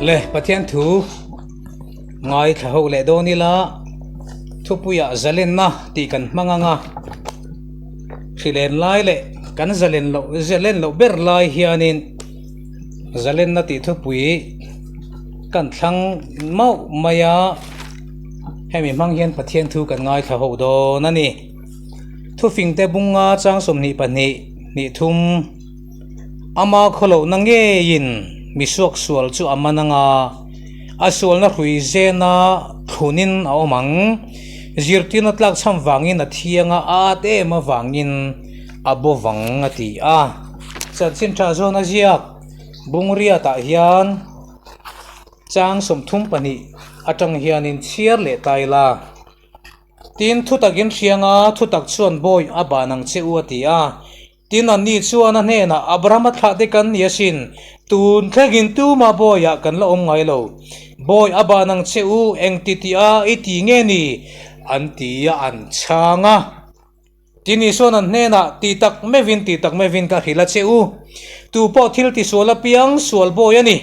Le Pathian thu ngaithla ho leh dawn ila thupuiah zalenna tih kan hmang ang a, hrilen lai leh kan zalen loh zalen loh ber lai hianin zalenna tih thupui kan thlang mauh mai a, hemi hmang hian Pathian thu kan ngaithla ho dawn a ni. Thufingte bunga chang 22 hnih thum. Ama khawlohna ngeiin mi suaksual chu a man anga, a sualna hrui zena thlunin a awm ang. Zirtirna tlakchham vangin a thiang a, a at em avangin a bo vang a ti a. Chanchin tha zawn a ziak Bungriatah hian chang 32 atang hianin chhiar leh ta ila. Tin, thutakin hrianga thutak chuan bawi a ban ang che u a ti a. Tin, anni chuan a hnenah, Abrahama thlah te kan ni asin, tun thlengin tumah bawiah kan la awm ngai lo. Bawi a ban ang che u, eng ti tih a i ti nge ni? an ti a, an chhang a. Tin, Isuan an hnenah, Ti tak meuhin, ti tak meuhin ka hrilh a che u. Tu pawh thil ti sual apiang sual bawi a ni.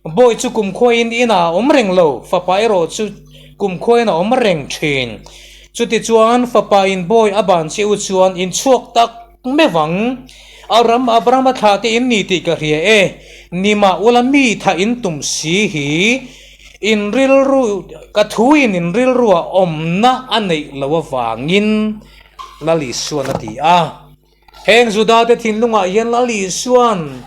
Bawi chu kumkhuain inah a awm reng lo, fapa erawh chu kumkhuain a awm reng thin. Chutichuan, fapa in bawi a ban che u chuan in chhuak tak meuh ang. A ram Abrahama thlah te in ni tih ka hria e, nimah ula mi tha in tum si hi in rilru, ka thu in in rilruah awmna a neih loh avangin Lal Isuan a ti a. Heng Juda te thinlungah hian Lal Isuan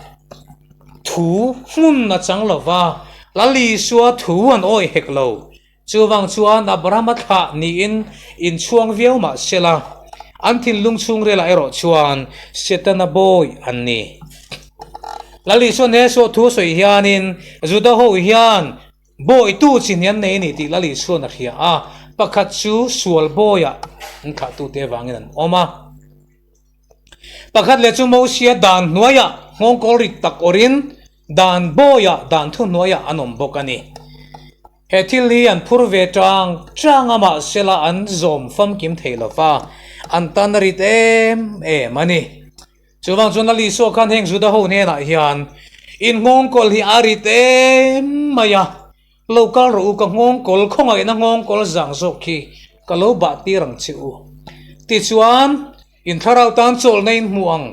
thu hmun a chang lo va, Lal Isua thu an awih hek lo. Chuvang chuan Abrahama thlah niin inchhuang viau mah sela, an thinlung chhungrilah erawh chuan Setana bawi an ni. Lal Isuan he suah thu sawi hianin Juda ho hian bawitu chi hnian nei a ni tih Lal Isuan a hria a, pakhat chu sual bawiah an thlahtute avangin an awm a. Pakhat leh chu Mosia dan hnuaiah nghawngkawl rit tak awrhin dan bawiah dan thu hnuaiah an awm bawk a ni. He thil hi an phur ve tang tang a mahsela an zawm famkim thei lo va, an tan a rit em em a ni. Chuvang chuan Lal Isua khan heng Juda ho hnenah hian, In nghawngkawl hi a rit em mai a, lo kal rawh u ka nghawngkawl khawngaihna nghawngkawl zang zawk khi ka lo bah tir ang che u. Tichuan, in thlarau tan chawlhna in hmuh ang.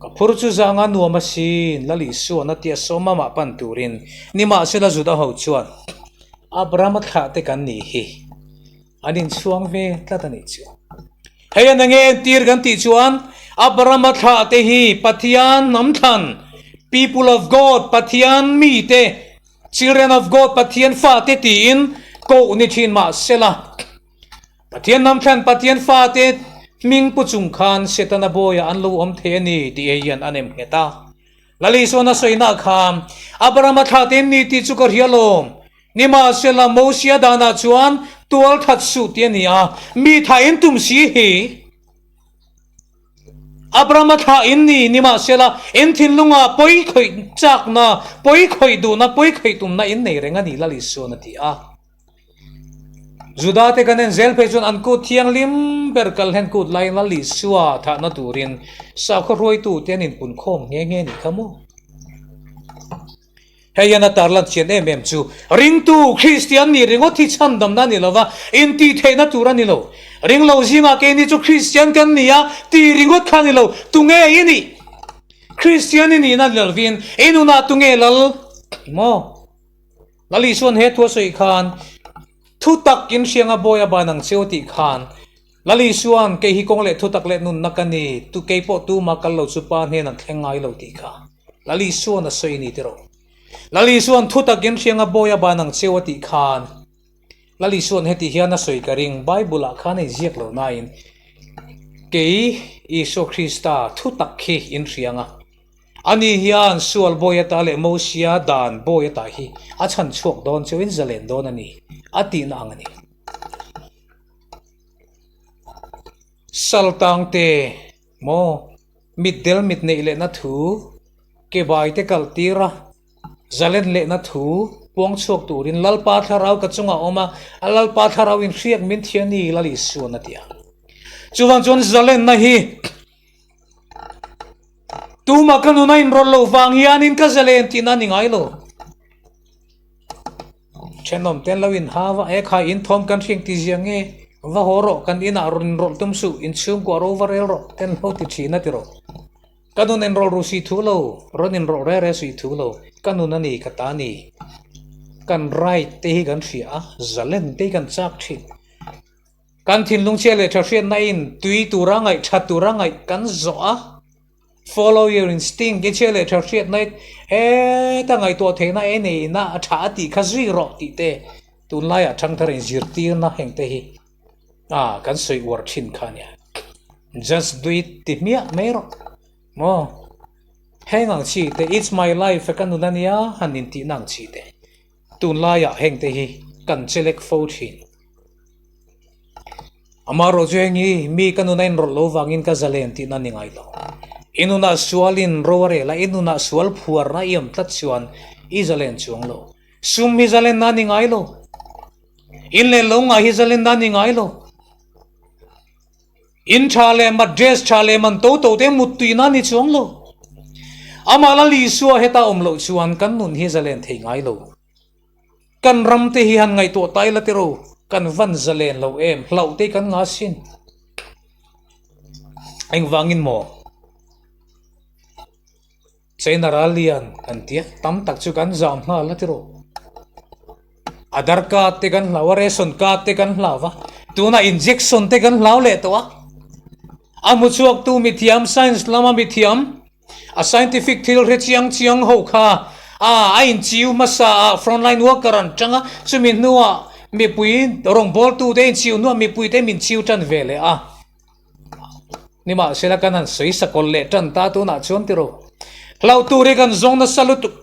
Ka phur chu zanga nuam asin, Lal Isuan a tia sawm amah pan turin nimahsela Juda ho chuan Abrahama thlah te kan nih hi an inchhuang ve tlat a nih chu. Hei an enge entir kan tih chuan Abrahama thlah te hi Pathian hnam thlan, people of God, Pathian mite, children of God, Pathian fate tiin koh ni thin mahsela, Pathian hnam thlan Pathian fate hming pu chung khan Setana bawiah an lo awm thei a ni tih hei hian a nem nghet a. Lal Isuan a sawina kha Abrahama thlah te ni tih chu ka hria lawm. Nimahsela Mosia danah chuan tual that suh tih a ni a, mi tha in tum si hi. Abrahama thlah in ni nimahsela in thinlungah pawi khawih chakna, pawi khawih duhna, pawi khawih tumna in nei reng a ni Lal Isuan a ti a. Juda te kan en zel phei chuan an kut thianghlim ber kal hen kut laiin Lal Isua thahna turin sakhaw hruaitu te an inpunkhawm nghe nghe nih kha maw? Hei hian a tarlan chian em em chu ringtu Kristian nih ringawt hi chhandamna a ni lova, intihtheihna tur a ni lo. Ringlo zingah keini chu Kristian kan ni a tih ringawt kha a ni lo, tunge i nih? Kristian i nihna ni lovin i nunah tunge lal maw? Lal Isuan he thu a sawi khan, Thu tak in hrianga bawi a ban ang cheu tih khan, Lal Isuan, Kei hi kawng leh thu tak leh nunna ka ni, tu kei pawh tuma kal lo chu pa hnen an thleng ngai lo tih kha Lal Isuan a sawi a ni tiraw. Lal Isuan thu tak in hrianga bawi a ban ang cheu a tih khan, Lal Isuan heti hian a sawi ka ring, Bible ah khan a inziak lo nain, Kei Isua Krista thu tak hi in hrianga. Ani hian sual bawi ata leh Mosia dan bawi ata hi a chhan chhuak dawn cheuhin zalen dawn a ni, a tihna ang a ni. Saltangte maw mitdel mit neih lehna thu, ke baite kal tir a, zalen lehna thu puang chhuak turin Lalpa thlarau ka chungah a awm a, a Lalpa thlarau in hriak min thian ni Lal Isuan a ti a. Chuvang chuan zalenna hi Tumah ka nuna inrawlh loh vang hianin ka zalen tihna a ni ngai lo. Thenawm ten lo inhau a, Ekhai in thawm kan hring ti zia nge? Va haw rawh, kan inah rawn rawlh tum suh, inchhungkuah ro va rel rawh, ten lo ti thin a ti rawh. Ka nun inrawlh ru si thu lo, rawn inrawlh re re suih thu lo, ka nun a ni, ka ta ni. Kan right te hi kan hria a, zalen te hi kan chak thin. Kan thinlung chhia leh tha hriatna in tui tura ngaih, tha tura ngaih kan zawh a, follow your instinct i chhia leh tha hriatna i heta ngaihtuah theihna e neihna a tha a tih kha zui rawh tih te tunlaiah thangthar inzirtirna heng te hi ah kan sawi uar thin kha ania. Just do it ti hmiah mai rawh maw heng ang chi te it's my life ka nun ania han intihna ang chi te tunlaiah heng te hi kan chelek fo thin. Amaherawh chu heng hi mi ka nun a inrawlh lo vangin ka zalen tihna ni ngai lo. I nunah sualin ro a rel a, i nunah sual phuarna i awm tlat chuan i zalen chuang lo. Sum hi zalenna a ni ngai lo. In leh lo ngah hi zalenna a ni ngai lo. In tha leh mat dress tha leh man to to te muttuina a ni chuang lo. Amah Lal Isua heta awm loh chuan kan nun hi zalen thei ngai lo. Kan ram te hi han ngaihtuah ta ila tiraw, kan van zalen lo em, hlauh te hi kan nga sin. Engvangin maw? China ral lian kan tia, tam tak chu kan zam nghal a tiraw. Aadhaar card te kan hlau a, ration card te kan hlau a, tunah injection te kan hlau leh tawh a. A hmu chhuaktu mithiam, science lama mithiam, A scientific thil hre chiang chiang ho kha a a inchiu hmasa a frontline worker an tang a, chumi hnuah mipui rawngbawltu te inchiu hnuah mipui te min chiu tan ve leh a. Nimahsela kan han sawi sakawlh leh tan ta tunah chuan tiraw. Hlauh tur hi kan zawng nasa lutuk.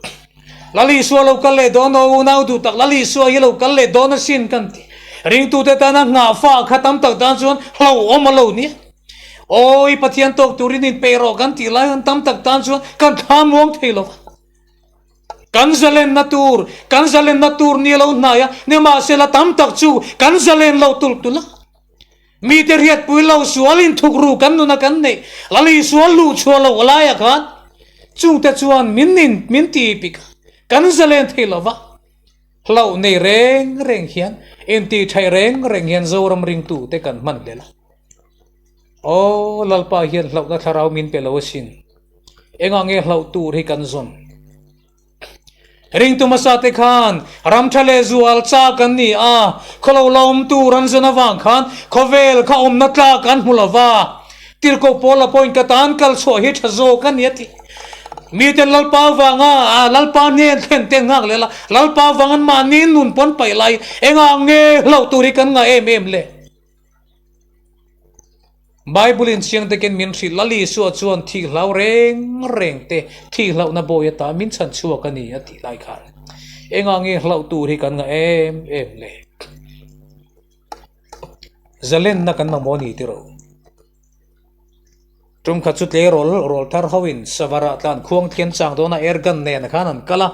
Lal Isua lo kal leh dawn aw unau duh tak Lal Isua hi lo kal leh dawn asin kan ti. Ringtute tana nghah fa kha tam tak tan chuan hlauhawm a lo nia. Awi Pathian tawk turin inpeih rawh kan tih lai an tam tak tan chuan kan thla muang thei lo va. Kan zalenna tur, kan zalenna tur ni lo hnai a, nimahsela tam tak chu kan zalen lo tulh tulh a. Mite riatpui lo sual inthukru kan nuna kan neih, Lal Isua luh chhuah loh laiah khan chungte chuan min in min ti pik a, kan zalen thei lo va. Hlauh nei reng reng hian, intihṭhaih reng reng hian Zoram ringtute kan hman hlel a. Aw Lalpa hian hlauhna thlarau min pe lo asin. Engah nge hlauh tur hi kan zawn? Ringtu hmasa te khan ram tha leh zual chak an ni a, khawlo la awm tur an zawn avang khan khawvel kha awmna tlak an hmu lo va. Tirhkoh Paula pawhin ka tan kal chhuah hi tha zawk a ni a ti. Miten Lalpa avanga Lalpa hnen thlen te nghak leh la, Lalpa avang an mahni nun pawn paih lai engah nge hlauh tur hi kan ngah em em le? Bible-in chiang takin min hrilh, Lal Isua chuan thih hlau reng reng te, thih hlauhna bawi ata min chhan chhuak a ni a tih lai khan engah nge hlauh tur hi kan ngah em em le? Zalenna kan mamawh a ni tiraw? Tum khat chu tleirawl rawl thar hoin Savarah tlan khuang thian chang dawna airgun nen khan an kal a.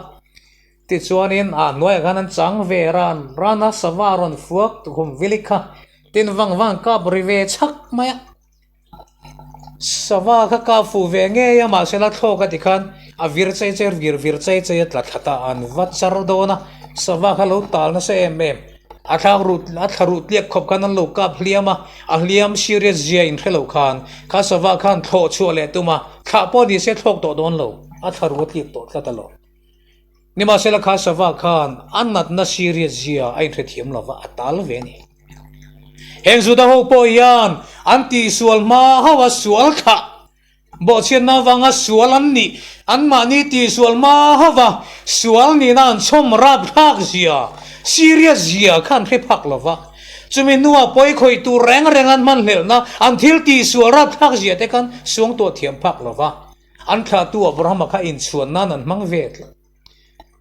Tichuanin a hnuaiah khan an chang ve ran ran a, sava a rawn fuak tukhum vilik kha tin vang vang kap ri ve chhak mai a. Sava kha kap fuh ve ngei a, mahse la thlawk a ti khan a vir chei chei vir vir chei chei a tla thla ta an va char dawn a, sava kha lo tal nasa em em. A thlak ruh a thla ruh tliak khawp khan an lo kap hliam a, a hliam serious zia in hre lo khan kha sava khan thlawh chhuah leh tum a, thlah pawh ni se thlawk tawh dawn lo, a thla ruh a tliak tawh tlat alawm. Nimahsela kha sava khan a natna serious zia a inhrethiam lova a tal ve a ni. Heng Juda ho pawh hian an tihsual hma hauha sual thlah bawhchhiatna avanga sual an nih, anmahni tihsual hma hauha sual nihna an chhawm rapthlak zia, serious zia kha an hre phak lova. Chumi hnuah pawi khawih tur reng reng an hmanhlelhna, an thil tihsual rapthlak zia te khan suangtuah thiam phak lova. An thlahtu Abrahama kha inchhuan nan an hmang ve tlat.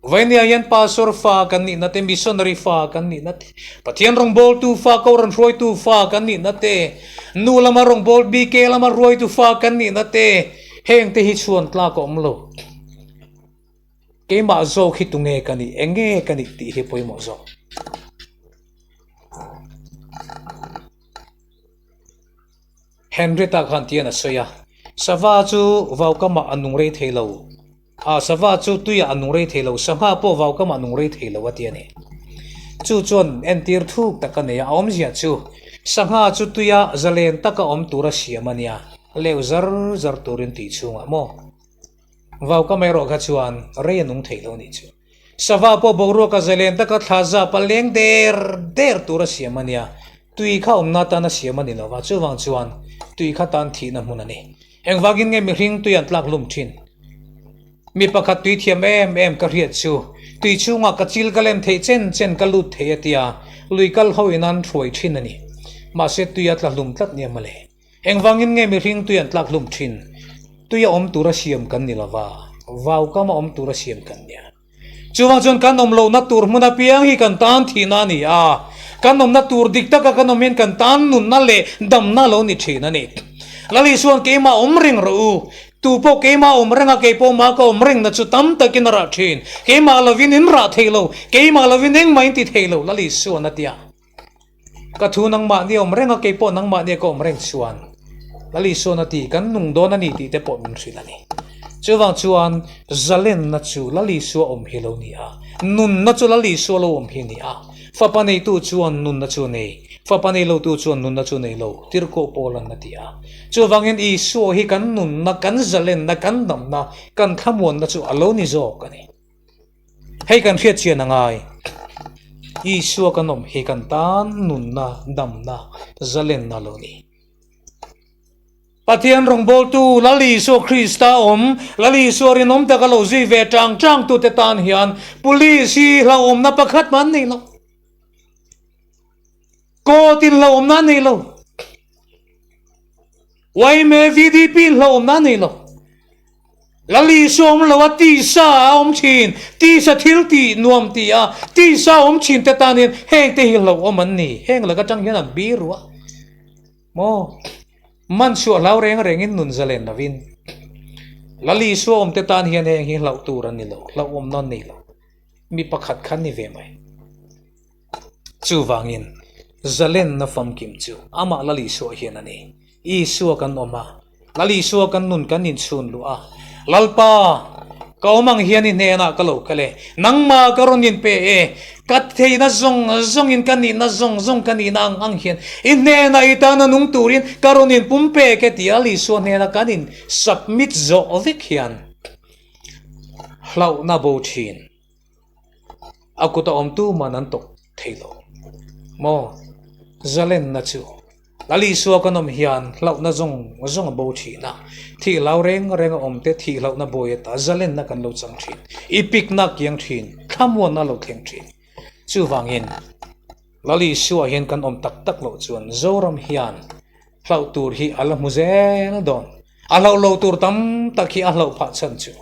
Vainia hian pastor fa kan nihna te, missionary fa kan nihna te, Pathian rawngbawltu fa, Kohhran hruaitu fa kan nihna te, nu lama rawngbawltu, BK lama hruaitu fa kan nihna te, heng te hi chhuan tlak a awm lo. Keimah zawk hi tunge ka nih, enge ka nih tih hi pawimawh zawk. Henrietta khan tian a sawi a, Sava chu vaukamah a nung rei thei lo. Ah, sava chu tuiah a nung rei thei lo, sangha pawh vaukamah a nung rei thei lo a ti a ni. Chu chuan entir thuk tak a nei a, a awmzia chu sangha chu tuia zalen taka awm tura siam a nia, leu zar zar turin tui chhungah maw? Vau ka mai erawh kha chuan rei a nung thei lo nih chu. Sava pawh boruaka zalen taka thla zap a leng der der tura siam a nia, tui kha awmna atan a siam a ni lo va, chuvang chuan tui kha tan thihna hmun a ni. Engvangin nge mihring tui an tlak hlum thin? Mi pakhat tui thiam em em ka hriat chu, tui chhungah ka chil ka lem theih chen chen ka lut thei a tia, lui kal ho in an hruai thin a ni. Mahse tui a tla hlum tlat nia mawle. Engvangin nge mihring tui an tlak hlum thin? Tui a awm tura siam kan ni lova, vau kam a awm tura siam kan nia. Chuvang chuan kan awm lohna tur hmun apiang hi kan tan thihna a ni a, kan awmna tur dik taka kan awm hian kan tan nunna leh damna lo ni thin a ni. Lal Isuan keimah awm reng rawh u, tu pawh keimah awm reng a, kei pawh mah ka awm rengna chu tam takin a rah thin. Keimah lovin in rah thei lo, keimah lovin engmah in ti thei lo, Lal Isuan a ti a. Ka thu nangmahni awm reng a, kei pawh nangmahni ka awm reng chuan Lal Isuan a ti, kan nung dawn a ni tih te pawh min hrilh a ni. Chuvang chuan zalenna chu Lal Isua awm hi lo ni a, nunna chu Lal Isua lo awm hi a ni a. Fapa neitu chuan nunna chu a nei, fapa nei lotu chuan nunna chu a nei lo, Tirhkoh Paula'n a ti a. Chuvangin Isua hi kan nunna, kan zalenna, kan damna, kan thlamuanna chu a lo ni zawk a ni. Hei kan hriat chian a ngai. Isua kan awm hi kan tan nunna, damna, zalenna lo ni. Pathian rawngbawltu Lal Isua Krista awm, Lal Isua rinawm taka lo zui ve tang tang tute tan hian Police hi hlauhawmna pakhat mah an nei lo. Court in hlauhawmna an nei lo. Yma VDP in hlauhawmna an nei lo. Lal Isua awm lo a, tisa a awm thin, tisa thil tih nuam tih a, tisa awm thin te tan hian heng te hi hlauhawm an ni. Heng laka tang hian an bir ruah. Maw? Man chhuah hlau reng rengin nun zalen lovin. Lal Isua awm te tan hian heng hi hlauh tur an ni lo, hlauhawm nawn nei lo. Mi pakhat khan ni ve mai. Chuvangin, zalenna famkim chu amah Lal Isua hian a ni. Isua kan awm a, Lal Isua kan nun kan inchhun luh a, Lalpa, ka awm ang hian i hnenah ka lo kal e, nangmah ka rawn inpe e, ka theihna zawng zawngin ka nihna zawng zawng ka nihna ang ang hian i hnenah i tana nung turin ka rawn inpumpek e tia Lal Isua hnena kan in submit zawh vek hian hlauhna bo thin. A kut a awm tu man an tawk thei lo maw? Zalenna chu Lal Isua kan awm hian hlauhna zawng zawng a bo thin a, thih hlau reng reng a awm te thih hlauhna bawi ata zalenna kan lo chang thin, i pikna kiang thin, thlamuanna lo thleng thin. Chuvangin Lal Isua hian kan awm tak tak loh chuan Zoram hian hlauh tur hi a la hmu zel dawn. A hlauh lo tur tam tak hi a hlauh phah chhan chu.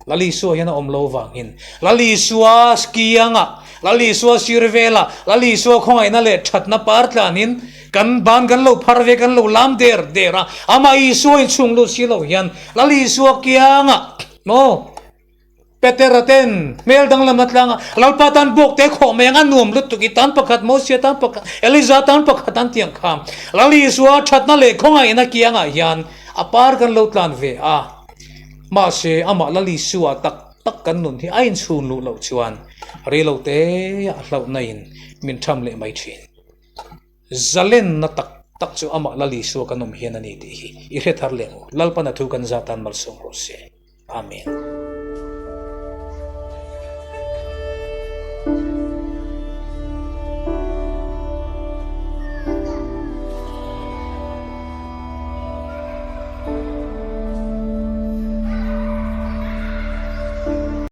Lal Isua hian a awm lo vangin Lal Isua kianga, Lal Isua sir vela, Lal Isua khawngaihna leh thatna par tlanin kan ban kan lo phar ve, kan lo lam der der a, amah Isua inchhung lut si lo hian Lal Isua kianga maw Petera ten hmel danglamna tlanga Lalpa tan bawk te khawh mai ang a nuam lutuk i tan pakhat Mosia tan pakhat Eliza tan pakhat an tiang kha Lal Isua thatna leh khawngaihna kiangah hian a par kan lo tlan ve a. Mahse, amah Lal Isua tak tak kan nun hi a inchhun luh loh chuan reilo te a hlauhna in min tham leh mai thin. Zalenna tak tak chu amah Lal Isua kan awm hian a ni tih hi i hre thar leh ang u. Lalpan a thu kan zah tan malsawm rawh se. Amen.